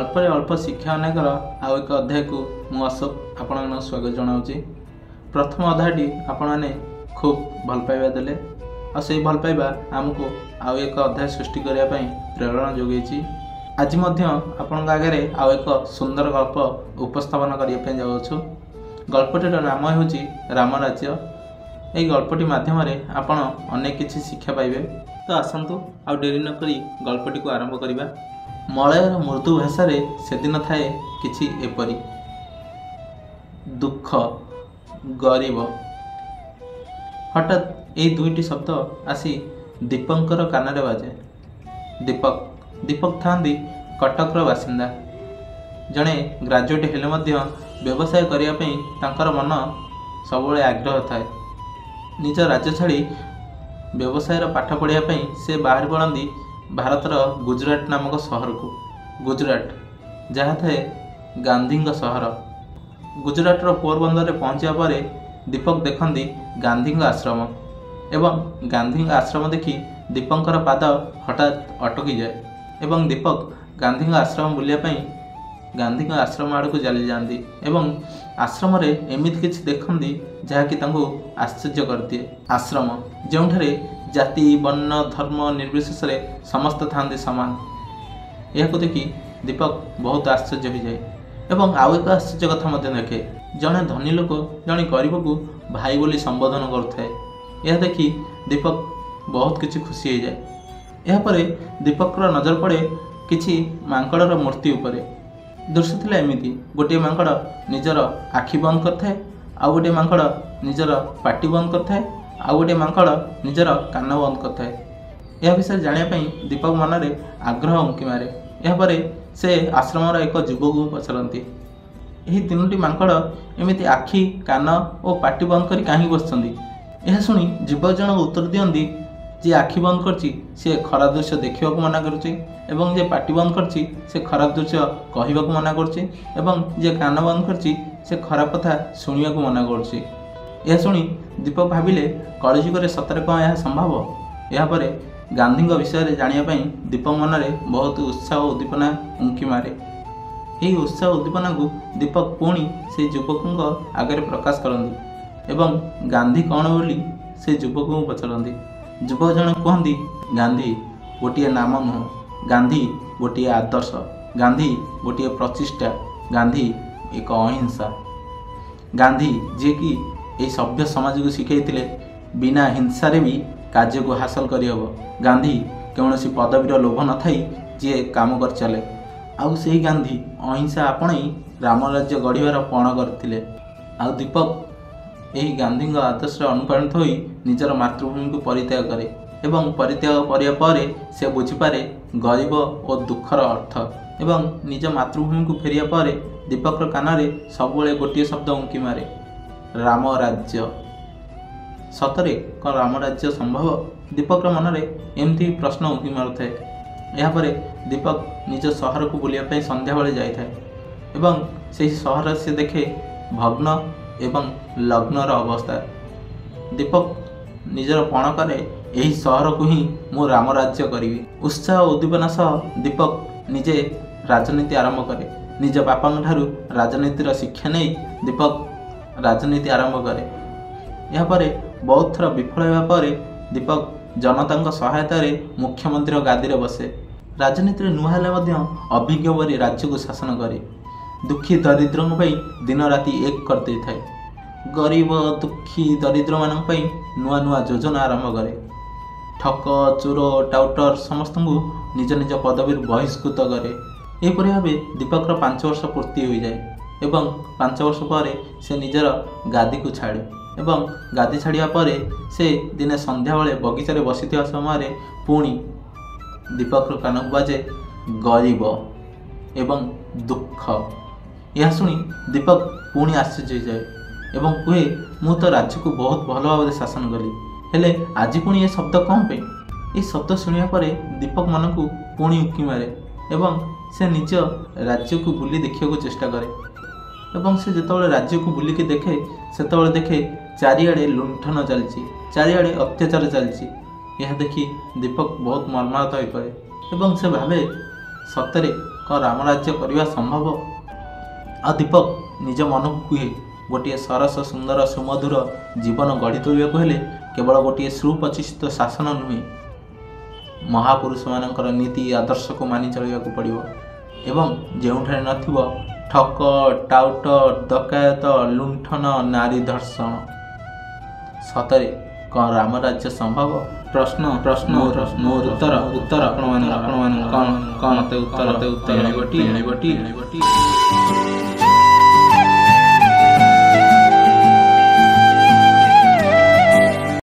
ଗଳ୍ପରେ ଅଳ୍ପ ଶିକ୍ଷା ଅନେକର ଆଉ ଏକ ଅଧ୍ୟାୟକୁ ମୁଁ ଅଶୋକ ଆପଣମାନଙ୍କୁ ସ୍ୱାଗତ ଜଣାଉଛି। ପ୍ରଥମ ଅଧ୍ୟାୟଟି ଆପଣମାନେ ଖୁବ୍ ଭଲ ପାଇବା ଦେଲେ, ଆଉ ସେଇ ଭଲ ପାଇବା ଆମକୁ ଆଉ ଏକ ଅଧ୍ୟାୟ ସୃଷ୍ଟି କରିବା ପାଇଁ ପ୍ରେରଣା ଯୋଗାଇଛି। ଆଜି ମଧ୍ୟ ଆପଣଙ୍କ ଆଗରେ ଆଉ ଏକ ସୁନ୍ଦର ଗଳ୍ପ ଉପସ୍ଥାପନ କରିବା ପାଇଁ ଯାଉଅଛୁ। ଗଳ୍ପଟିର ନାମ ହେଉଛି ରାମରାଜ୍ୟ। ଏହି ଗଳ୍ପଟି ମାଧ୍ୟମରେ ଆପଣ ଅନେକ କିଛି ଶିକ୍ଷା ପାଇବେ। ତ ଆସନ୍ତୁ ଆଉ ଡେରି ନକରି ଗଳ୍ପଟିକୁ ଆରମ୍ଭ କରିବା। ମଳୟର ମୃଦୁ ଭାଷାରେ ସେଦିନ ଥାଏ କିଛି ଏପରି ଦୁଃଖ, ଗରିବ। ହଠାତ୍ ଏହି ଦୁଇଟି ଶବ୍ଦ ଆସି ଦୀପଙ୍କର କାନରେ ବାଜେ। ଦୀପକ ଥାଆନ୍ତି କଟକର ବାସିନ୍ଦା। ଜଣେ ଗ୍ରାଜୁଏଟ୍ ହେଲେ ମଧ୍ୟ ବ୍ୟବସାୟ କରିବା ପାଇଁ ତାଙ୍କର ମନ ସବୁବେଳେ ଆଗ୍ରହ ଥାଏ। ନିଜ ରାଜ୍ୟ ଛାଡ଼ି ବ୍ୟବସାୟର ପାଠ ପଢ଼ିବା ପାଇଁ ସେ ବାହାରି ପଡ଼ନ୍ତି ଭାରତର ଗୁଜୁରାଟ ନାମକ ସହରକୁ। ଗୁଜୁରାଟ ଯାହା ଥାଏ ଗାନ୍ଧୀଙ୍କ ସହର। ଗୁଜୁରାଟର ପୋରବନ୍ଦରରେ ପହଞ୍ଚିବା ପରେ ଦୀପକ ଦେଖନ୍ତି ଗାନ୍ଧୀଙ୍କ ଆଶ୍ରମ, ଏବଂ ଗାନ୍ଧୀଙ୍କ ଆଶ୍ରମ ଦେଖି ଦୀପଙ୍କର ପାଦ ହଠାତ୍ ଅଟକିଯାଏ ଏବଂ ଦୀପକ ଗାନ୍ଧୀଙ୍କ ଆଶ୍ରମ ବୁଲିବା ପାଇଁ ଗାନ୍ଧୀଙ୍କ ଆଶ୍ରମ ଆଡ଼କୁ ଚାଲିଯାଆନ୍ତି ଏବଂ ଆଶ୍ରମରେ ଏମିତି କିଛି ଦେଖନ୍ତି ଯାହାକି ତାଙ୍କୁ ଆଶ୍ଚର୍ଯ୍ୟ କରିଦିଏ। ଆଶ୍ରମ ଯେଉଁଠାରେ ଜାତି, ବର୍ଣ୍ଣ, ଧର୍ମ ନିର୍ବିଶେଷରେ ସମସ୍ତେ ଥାଆନ୍ତି ସମାନ। ଏହାକୁ ଦେଖି ଦୀପକ ବହୁତ ଆଶ୍ଚର୍ଯ୍ୟ ହୋଇଯାଏ ଏବଂ ଆଉ ଏକ ଆଶ୍ଚର୍ଯ୍ୟ କଥା ମଧ୍ୟ ଦେଖେ। ଜଣେ ଧନୀ ଲୋକ ଜଣେ ଗରିବକୁ ଭାଇ ବୋଲି ସମ୍ବୋଧନ କରୁଥାଏ। ଏହା ଦେଖି ଦୀପକ ବହୁତ କିଛି ଖୁସି ହୋଇଯାଏ। ଏହାପରେ ଦୀପକର ନଜର ପଡ଼େ କିଛି ମାଙ୍କଡ଼ର ମୂର୍ତ୍ତି ଉପରେ। ଦୃଶ୍ୟ ଥିଲା ଏମିତି, ଗୋଟିଏ ମାଙ୍କଡ଼ ନିଜର ଆଖି ବନ୍ଦ କରିଥାଏ, ଆଉ ଗୋଟିଏ ମାଙ୍କଡ଼ ନିଜର ପାଟି ବନ୍ଦ କରିଥାଏ, ଆଉ ଗୋଟିଏ ମାଙ୍କଡ଼ ନିଜର କାନ ବନ୍ଦ କରିଥାଏ। ଏହା ବିଷୟରେ ଜାଣିବା ପାଇଁ ଦୀପକ ମନରେ ଆଗ୍ରହ ଉଙ୍କି ମାରେ। ଏହାପରେ ସେ ଆଶ୍ରମର ଏକ ଯୁବକକୁ ପଚାରନ୍ତି, ଏହି ତିନୋଟି ମାଙ୍କଡ଼ ଏମିତି ଆଖି, କାନ ଓ ପାଟି ବନ୍ଦ କରି କାହିଁକି ବସିଛନ୍ତି? ଏହା ଶୁଣି ଯୁବକ ଜଣକ ଉତ୍ତର ଦିଅନ୍ତି, ଯିଏ ଆଖି ବନ୍ଦ କରିଛି ସିଏ ଖରାପ ଦୃଶ୍ୟ ଦେଖିବାକୁ ମନା କରୁଛି, ଏବଂ ଯିଏ ପାଟି ବନ୍ଦ କରିଛି ସେ ଖରାପ ଦୃଶ୍ୟ କହିବାକୁ ମନା କରୁଛି, ଏବଂ ଯିଏ କାନ ବନ୍ଦ କରିଛି ସେ ଖରାପ କଥା ଶୁଣିବାକୁ ମନା କରୁଛି। ଏହା ଶୁଣି ଦୀପକ ଭାବିଲେ, କଳିଯୁଗରେ ସତରେ କ'ଣ ଏହା ସମ୍ଭବ? ଏହାପରେ ଗାନ୍ଧୀଙ୍କ ବିଷୟରେ ଜାଣିବା ପାଇଁ ଦୀପକ ମନରେ ବହୁତ ଉତ୍ସାହ ଓ ଉଦ୍ଦୀପନା ଉଙ୍କି ମାରେ। ଏହି ଉତ୍ସାହ ଉଦ୍ଦୀପନାକୁ ଦୀପକ ପୁଣି ସେହି ଯୁବକଙ୍କ ଆଗରେ ପ୍ରକାଶ କରନ୍ତି ଏବଂ ଗାନ୍ଧୀ କ'ଣ ବୋଲି ସେ ଯୁବକଙ୍କୁ ପଚାରନ୍ତି। ଯୁବକ ଜଣେ କୁହନ୍ତି, ଗାନ୍ଧୀ ଗୋଟିଏ ନାମ ନୁହଁ, ଗାନ୍ଧୀ ଗୋଟିଏ ଆଦର୍ଶ, ଗାନ୍ଧୀ ଗୋଟିଏ ପ୍ରଚେଷ୍ଟା, ଗାନ୍ଧୀ ଏକ ଅହିଂସା। ଗାନ୍ଧୀ ଯିଏକି ଏହି ସଭ୍ୟ ସମାଜକୁ ଶିଖାଇଥିଲେ ବିନା ହିଂସାରେ ବି କାର୍ଯ୍ୟକୁ ହାସଲ କରିହେବ। ଗାନ୍ଧୀ କୌଣସି ପଦବୀର ଲୋଭ ନଥାଇ ଯିଏ କାମ କରିଚାଲେ। ଆଉ ସେହି ଗାନ୍ଧୀ ଅହିଂସା ଆପଣେଇ ରାମରାଜ୍ୟ ଗଢ଼ିବାର ପଣ କରିଥିଲେ। ଆଉ ଦୀପକ ଏହି ଗାନ୍ଧୀଙ୍କ ଆଦର୍ଶରେ ଅନୁପ୍ରାଣିତ ହୋଇ ନିଜର ମାତୃଭୂମିକୁ ପରିତ୍ୟାଗ କରେ ଏବଂ ପରିତ୍ୟାଗ କରିବା ପରେ ସେ ବୁଝିପାରେ ଗରିବ ଓ ଦୁଃଖର ଅର୍ଥ। ଏବଂ ନିଜ ମାତୃଭୂମିକୁ ଫେରିବା ପରେ ଦୀପକର କାନରେ ସବୁବେଳେ ଗୋଟିଏ ଶବ୍ଦ ଉଙ୍କି ମାରେ, ରାମରାଜ୍ୟ। ସତରେ କ'ଣ ରାମରାଜ୍ୟ ସମ୍ଭବ? ଦୀପକର ମନରେ ଏମିତି ପ୍ରଶ୍ନ ଉଙ୍କି ମାରୁଥାଏ। ଏହାପରେ ଦୀପକ ନିଜ ସହରକୁ ବୁଲିବା ପାଇଁ ସନ୍ଧ୍ୟାବେଳେ ଯାଇଥାଏ ଏବଂ ସେହି ସହରରେ ସେ ଦେଖେ ଭଗ୍ନ ଏବଂ ଲଗ୍ନର ଅବସ୍ଥା। ଦୀପକ ନିଜର ପଣ କରେ, ଏହି ସହରକୁ ହିଁ ମୁଁ ରାମରାଜ୍ୟ କରିବି। ଉତ୍ସାହ ଉଦ୍ଦୀପନା ସହ ଦୀପକ ନିଜେ ରାଜନୀତି ଆରମ୍ଭ କରେ। ନିଜ ବାପାଙ୍କ ଠାରୁ ରାଜନୀତିର ଶିକ୍ଷା ନେଇ ଦୀପକ ରାଜନୀତି ଆରମ୍ଭ କରେ। ଏହାପରେ ବହୁତ ଥର ବିଫଳ ହେବା ପରେ ଦୀପକ ଜନତାଙ୍କ ସହାୟତାରେ ମୁଖ୍ୟମନ୍ତ୍ରୀଙ୍କ ଗାଦିରେ ବସେ। ରାଜନୀତିରେ ନୂଆ ହେଲେ ମଧ୍ୟ ଅଭିଜ୍ଞ ପରି ରାଜ୍ୟକୁ ଶାସନ କରେ। ଦୁଃଖୀ ଦରିଦ୍ରଙ୍କ ପାଇଁ ଦିନ ରାତି ଏକ କରିଦେଇଥାଏ। ଗରିବ ଦୁଃଖୀ ଦରିଦ୍ରମାନଙ୍କ ପାଇଁ ନୂଆ ନୂଆ ଯୋଜନା ଆରମ୍ଭ କରେ। ଠକ, ଚୋର, ଟାଉଟର ସମସ୍ତଙ୍କୁ ନିଜ ନିଜ ପଦବୀରୁ ବହିଷ୍କୃତ କରେ। ଏହିପରି ଭାବେ ଦୀପକର 5 ବର୍ଷ ପୂର୍ତ୍ତି ହୋଇଯାଏ ଏବଂ 5 ବର୍ଷ ପରେ ସେ ନିଜର ଗାଦିକୁ ଛାଡ଼େ। ଏବଂ ଗାଦି ଛାଡ଼ିବା ପରେ ସେ ଦିନେ ସନ୍ଧ୍ୟାବେଳେ ବଗିଚାରେ ବସିଥିବା ସମୟରେ ପୁଣି ଦୀପକର କାନକୁ ବାଜେ ଗରିବ ଏବଂ ଦୁଃଖ। ଏହା ଶୁଣି ଦୀପକ ପୁଣି ଆଶ୍ଚର୍ଯ୍ୟ ହୋଇଯାଏ ଏବଂ କୁହେ, ମୁଁ ତ ରାଜ୍ୟକୁ ବହୁତ ଭଲ ଭାବରେ ଶାସନ କଲି, ହେଲେ ଆଜି ପୁଣି ଏ ଶବ୍ଦ କ'ଣ ପାଇଁ? ଏହି ଶବ୍ଦ ଶୁଣିବା ପରେ ଦୀପକ ମନକୁ ପୁଣି ଉଙ୍କି ମାରେ ଏବଂ ସେ ନିଜ ରାଜ୍ୟକୁ ବୁଲି ଦେଖିବାକୁ ଚେଷ୍ଟା କରେ। ଏବଂ ସେ ଯେତେବେଳେ ରାଜ୍ୟକୁ ବୁଲିକି ଦେଖେ, ସେତେବେଳେ ଦେଖେ ଚାରିଆଡ଼େ ଲୁଣ୍ଠନ ଚାଲିଛି, ଚାରିଆଡ଼େ ଅତ୍ୟାଚାର ଚାଲିଛି। ଏହା ଦେଖି ଦୀପକ ବହୁତ ମର୍ମାହତ ହୋଇପଡ଼େ ଏବଂ ସେ ଭାବେ, ସତରେ କ'ଣ ରାମରାଜ୍ୟ କରିବା ସମ୍ଭବ? ଆଉ ଦୀପକ ନିଜ ମନକୁ କୁହେ, ଗୋଟିଏ ସରସ ସୁନ୍ଦର ସୁମଧୁର ଜୀବନ ଗଢ଼ି ତୋଳିବାକୁ ହେଲେ କେବଳ ଗୋଟିଏ ସୁପ୍ରତିଷ୍ଠିତ ଶାସନ ନୁହେଁ, ମହାପୁରୁଷମାନଙ୍କର ନୀତି ଆଦର୍ଶକୁ ମାନି ଚଳିବାକୁ ପଡ଼ିବ ଏବଂ ଯେଉଁଠାରେ ନଥିବ ଠକ, ଟାଉଟ, ଡକାୟତ, ଲୁଣ୍ଠନ, ନାରୀ ଧର୍ଷଣ। ସତରେ କ'ଣ ରାମରାଜ୍ୟ ସମ୍ଭବ? ପ୍ରଶ୍ନ ପ୍ରଶ୍ନ ମୋର ଉତ୍ତର ଉତ୍ତର ଆପଣମାନ ଆପଣମାନ କ'ଣ କ'ଣ? ମତେ ଉତ୍ତର ଉତ୍ତର ମିଳିବଟି ମିଳିବଟି ମିଳିବଟି?